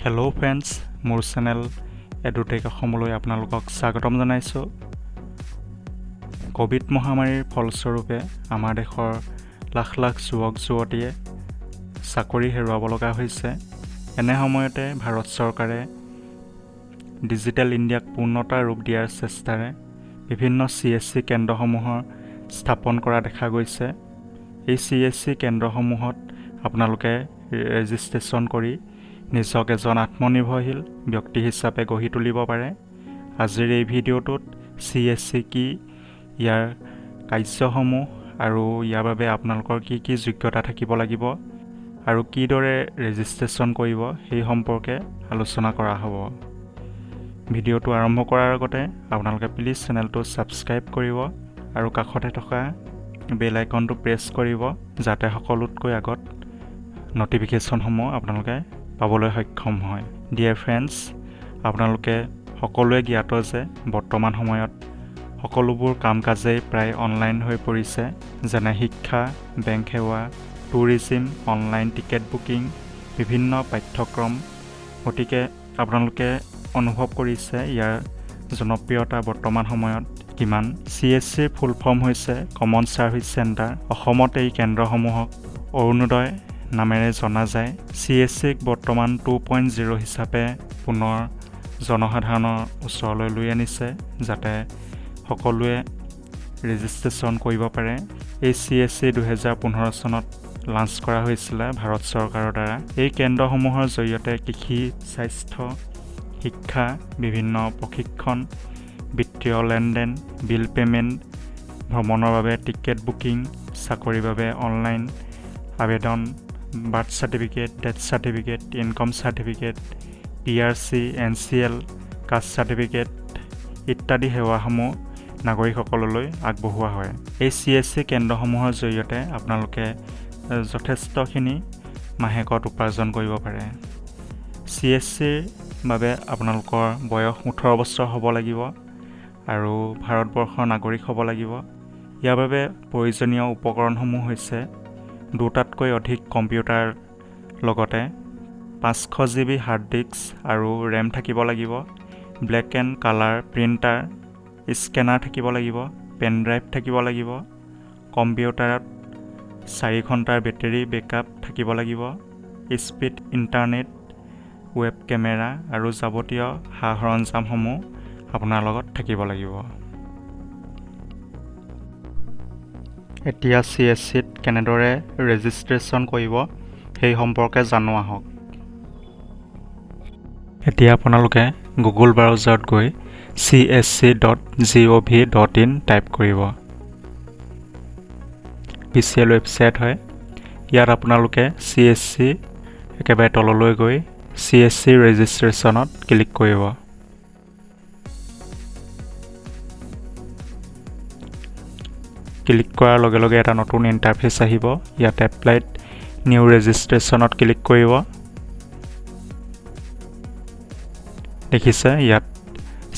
Hello' friends, মোৰ channel edtech অসমলৈ আপোনালোকক স্বাগতম জনাইছোঁ। ক'ভিড মহামাৰীৰ ফলস্বৰূপে আমাৰ দেশৰ লাখ লাখ যুৱক যুৱতীয়ে চাকৰি হেৰুৱাব লগা হৈছে। এনে সময়তে ভাৰত চৰকাৰে ডিজিটেল ইণ্ডিয়াক পূৰ্ণতা ৰূপ দিয়াৰ চেষ্টাৰে বিভিন্ন চিএছচি কেন্দ্ৰসমূহৰ স্থাপন কৰা দেখা গৈছে। এই চিএছচি কেন্দ্ৰসমূহত আপোনালোকে ৰেজিষ্ট্ৰেশ্যন কৰি নিজক এজন আত্মনিৰ্ভৰশীল ব্যক্তি হিচাপে গঢ়ি তুলিব পাৰে। আজিৰ এই ভিডিঅ'টোত চিএছচি কি, ইয়াৰ কাৰ্যসমূহ আৰু ইয়াৰ বাবে আপোনালোকৰ কি কি যোগ্যতা থাকিব লাগিব আৰু কিদৰে ৰেজিষ্ট্ৰেশ্যন কৰিব, সেই সম্পৰ্কে আলোচনা কৰা হ'ব। ভিডিঅ'টো আৰম্ভ কৰাৰ আগতে আপোনালোকে প্লিজ চেনেলটো ছাবস্ক্ৰাইব কৰিব আৰু কাষতে থকা বেল আইকনটো প্ৰেছ কৰিব, যাতে সকলোতকৈ আগত ন'টিফিকেশ্যনসমূহ আপোনালোকে পাবলৈ সক্ষম হয়। ডিয়াৰ ফ্ৰেণ্ডছ, আপোনালোকে সকলোৱে জ্ঞাত যে বৰ্তমান সময়ত সকলোবোৰ কাম কাজেই প্ৰায় অনলাইন হৈ পৰিছে, যেনে শিক্ষা, বেংক সেৱা, টুৰিজিম, অনলাইন টিকেট বুকিং, বিভিন্ন পাঠ্যক্ৰম। গতিকে আপোনালোকে অনুভৱ কৰিছে ইয়াৰ জনপ্ৰিয়তা বৰ্তমান সময়ত কিমান। চিএছচিৰ ফুল ফৰ্ম হৈছে কমন ছাৰ্ভিচ চেণ্টাৰ। অসমত এই কেন্দ্ৰসমূহক অৰুণোদয় নামেৰে জনা যায়। চিএছচিক বৰ্তমান 2.0 হিচাপে পুনৰ জনসাধাৰণৰ ওচৰলৈ লৈ আনিছে, যাতে সকলোৱে ৰেজিষ্ট্ৰেশ্যন কৰিব পাৰে। এই চিএছচি 2015 চনত লাঞ্চ কৰা হৈছিলে ভাৰত চৰকাৰৰ দ্বাৰা। এই কেন্দ্ৰসমূহৰ জৰিয়তে কৃষি, স্বাস্থ্য, শিক্ষা, বিভিন্ন প্ৰশিক্ষণ, বিত্তীয় লেনদেন, বিল পে'মেণ্ট, ভ্ৰমণৰ বাবে টিকেট বুকিং, চাকৰিৰ বাবে অনলাইন আবেদন, birth certificate, death certificate, income certificate, PRC, NCL, caste certificate ইত্যাদি সেৱাসমূহ নাগৰিকসকললৈ আগবঢ়োৱা হয়। এই চিএছচি কেন্দ্ৰসমূহৰ জৰিয়তে আপোনালোকে যথেষ্টখিনি মাহেকত উপাৰ্জন কৰিব পাৰে। চিএছচিৰ বাবে আপোনালোকৰ বয়স 18 বছৰ হ'ব লাগিব আৰু ভাৰতবৰ্ষৰ নাগৰিক হ'ব লাগিব। ইয়াৰ বাবে প্ৰয়োজনীয় উপকৰণসমূহ হৈছে দুটাতকৈ অধিক কম্পিউটাৰ, লগতে 500 জিবি হাৰ্ড ডিস্ক আৰু ৰেম থাকিব লাগিব, black and colour printer, scanner থাকিব লাগিব, পেন ড্ৰাইভ থাকিব লাগিব, কম্পিউটাৰত 4 ঘণ্টাৰ বেটেৰী বেকআপ থাকিব লাগিব, স্পীড ইণ্টাৰনেট, ৱেব কেমেৰা আৰু যাৱতীয় সা সৰঞ্জামসমূহ আপোনাৰ লগত থাকিব লাগিব। এতিয়া চিএছচিত কেনেদৰে ৰেজিষ্ট্ৰেশ্যন কৰিব, সেই সম্পৰ্কে জানো আহক। এতিয়া আপোনালোকে গুগল ব্ৰাউজাৰত গৈ csc.gov.in type কৰিব। অফিচিয়েল ৱেবছাইট হয়। ইয়াত আপোনালোকে চিএছচি একেবাৰে তললৈ গৈ চিএছচি ৰেজিষ্ট্ৰেশ্যনত ক্লিক কৰিব। ক্লিক কৰাৰ লগে লগে এটা নতুন ইণ্টাৰফেচ আহিব। ইয়াত এপ্লাইড নিউ ৰেজিষ্ট্ৰেশ্যনত ক্লিক কৰিব। দেখিছে, ইয়াত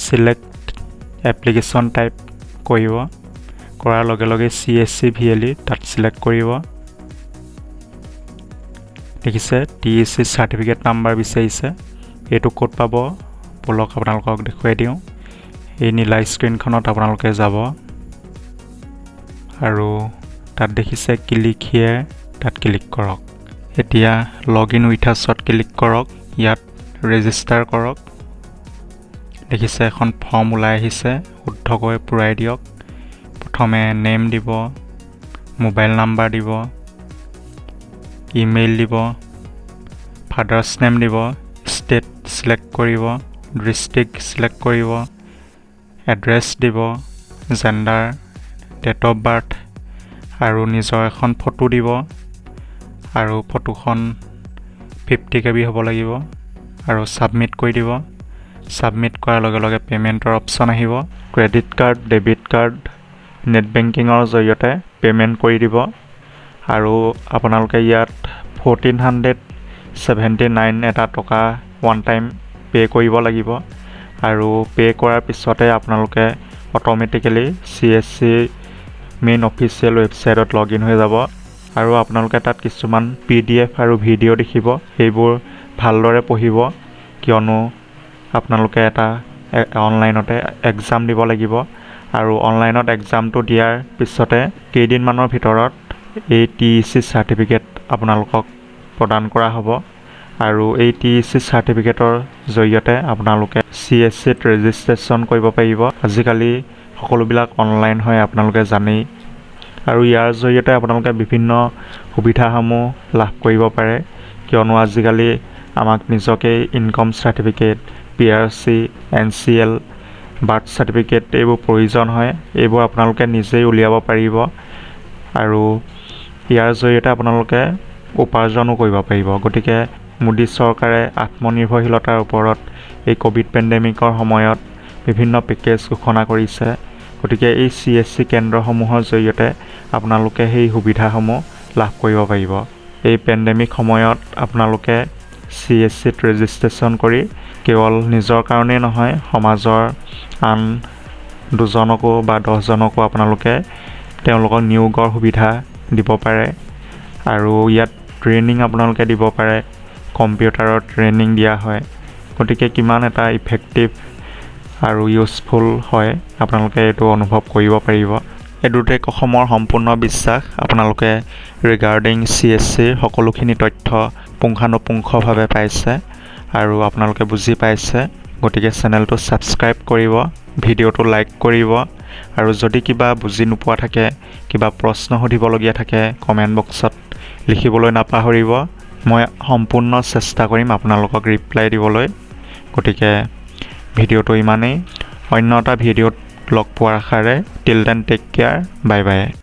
চিলেক্ট এপ্লিকেশ্যন টাইপ কৰিব। কৰাৰ লগে লগে চিএছচি ভিএলই তাত চিলেক্ট কৰিব। দেখিছে, টিইচি চাৰ্টিফিকেট নাম্বাৰ বিচাৰিছে। এইটো ক'ত পাব, ব'লক আপোনালোকক দেখুৱাই দিওঁ। এই নীলা স্ক্ৰীণখনত আপোনালোকে যাব আৰু তাত দেখিছে ক্লিক হিয়াৰ, তাত ক্লিক কৰক। এতিয়া লগ ইন উইথ আছত ক্লিক কৰক। ইয়াত ৰেজিষ্টাৰ কৰক। দেখিছে, এখন ফৰ্ম ওলাই আহিছে। শুদ্ধকৈ পূৰাই দিয়ক। প্ৰথমে নেম দিব, মোবাইল নাম্বাৰ দিব, ইমেইল দিব, ফাদাৰ্ছ নেম দিব, ষ্টেট চিলেক্ট কৰিব, ডিষ্ট্ৰিক্ট চিলেক্ট কৰিব, এড্ৰেছ দিব, জেণ্ডাৰ, ডেট অফ বাৰ্থ আৰু নিজৰ এখন ফটো দিব আৰু ফটোখন 50 কেবি হ'ব লাগিব আৰু ছাবমিট কৰি দিব। ছাবমিট কৰাৰ লগে লগে পে'মেণ্টৰ অপশ্যন আহিব। Credit card, debit card, net বেংকিঙৰ জৰিয়তে পে'মেণ্ট কৰি দিব আৰু আপোনালোকে ইয়াত 1479 এটা টকা ওৱান টাইম পে' কৰিব লাগিব আৰু পে' কৰাৰ পিছতে আপোনালোকে অট'মেটিকেলি চিএছচি মেইন অফিচিয়েল ৱেবছাইটত লগ ইন হৈ যাব আৰু আপোনালোকে তাত কিছুমান পিডিএফ আৰু ভিডিঅ' দেখিব। সেইবোৰ ভালদৰে পঢ়িব। কিয়নো আপোনালোকে এটা অনলাইনতে এক্সাম দিব লাগিব আৰু অনলাইনত এক্সামটো দিয়াৰ পিছতে কেইদিনমানৰ ভিতৰত এই টিইচি চাৰ্টিফিকেট আপোনালোকক প্ৰদান কৰা হ'ব আৰু এই টিইচি চাৰ্টিফিকেটৰ জৰিয়তে আপোনালোকে চিএছচিত ৰেজিষ্ট্ৰেশ্যন কৰিব পাৰিব। আজিকালি সকলোবিলাক অনলাইন হয়, আপোনালোকে জানেই। আৰু ইয়াৰ জৰিয়তে আপোনালোকে বিভিন্ন সুবিধাসমূহ লাভ কৰিব পাৰে, কিয়নো আজিকালি আমাক নিজকেই income certificate, PRC, NCL, birth certificate এইবোৰ প্ৰয়োজন হয়। এইবোৰ আপোনালোকে নিজেই উলিয়াব পাৰিব আৰু ইয়াৰ জৰিয়তে আপোনালোকে উপাৰ্জনো কৰিব পাৰিব। গতিকে মোদী চৰকাৰে আত্মনিৰ্ভৰশীলতাৰ ওপৰত এই ক'ভিড পেণ্ডেমিকৰ সময়ত বিভিন্ন পেকেজ ঘোষণা কৰিছে। গতিকে এই চিএছচি কেন্দ্ৰসমূহৰ জৰিয়তে আপোনালোকে সেই সুবিধাসমূহ লাভ কৰিব পাৰিব। এই পেণ্ডেমিক সময়ত আপোনালোকে চিএছচিত ৰেজিষ্ট্ৰেশ্যন কৰি কেৱল নিজৰ কাৰণেই নহয়, সমাজৰ আন দুজনকো বা 10জনকো আপোনালোকে তেওঁলোকক নিয়োগৰ সুবিধা দিব পাৰে আৰু ইয়াত ট্ৰেইনিং আপোনালোকে দিব পাৰে। কম্পিউটাৰৰ ট্ৰেইনিং দিয়া হয়। গতিকে কিমান এটা ইফেক্টিভ আৰু ইউজফুল হয়, আপোনালোকে এইটো অনুভৱ কৰিব পাৰিব। এডুটেক অসমৰ সম্পূৰ্ণ বিশ্বাস, আপোনালোকে ৰিগাৰ্ডিং চিএছচিৰ সকলোখিনি তথ্য পুংখানুপুংখভাৱে পাইছে আৰু আপোনালোকে বুজি পাইছে। গতিকে চেনেলটো ছাবস্ক্ৰাইব কৰিব, ভিডিঅ'টো লাইক কৰিব আৰু যদি কিবা বুজি নোপোৱা থাকে, কিবা প্ৰশ্ন সুধিবলগীয়া থাকে, কমেণ্ট বক্সত লিখিবলৈ নাপাহৰিব। মই সম্পূৰ্ণ চেষ্টা কৰিম আপোনালোকক ৰিপ্লাই দিবলৈ। গতিকে ভিডিঅ'টো ইমানেই। অন্য এটা ভিডিঅ'ত লগ পোৱাৰ আশাৰে, till then, take care, bye bye.